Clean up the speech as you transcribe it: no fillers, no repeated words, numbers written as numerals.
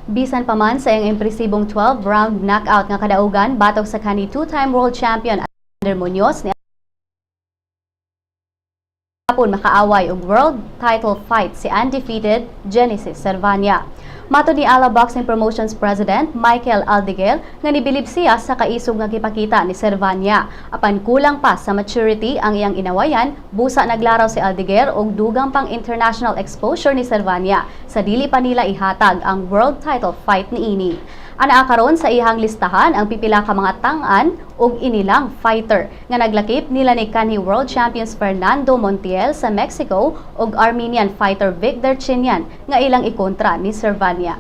Bisan pa man sa iyang impresibong 12-round knockout nga kadaugan batok sa kanhi two-time world champion Alexander Munoz ni hapon makaaway og world title fight si undefeated Genesis Servania. Matod ni Ala Boxing Promotions President Michael Aldeguer nga nibilib siya sa kaisog nga gipakita ni Servania. Apan kulang pa sa maturity ang iyang inawayan, busa naglaraw si Aldeguer og dugang pang international exposure ni Servania sa dili pa nila ihatag ang world title fight niini. Anaa karon sa iyang listahan ang pipila ka mga tang-an og inilang fighter nga naglakip nila ni kanhi world champions Fernando Montiel sa Mexico ug Armenian fighter Vic Darchinyan nga ilang ikontra ni Servania.